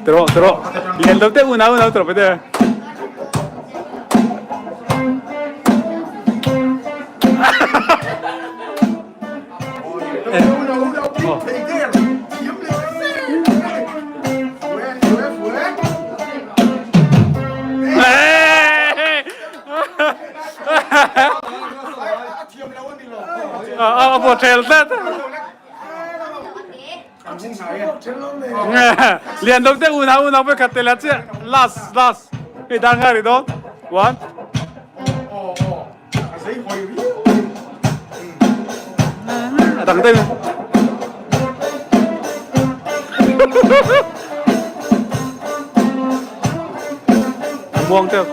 Tiro tiro. Lian lo te unau unau tiro pete. A bo tel tlat. Lian lo te unau unau pe khat te la che last last. Hei dan nga ri don. One. A dang deuh. Muang teuh.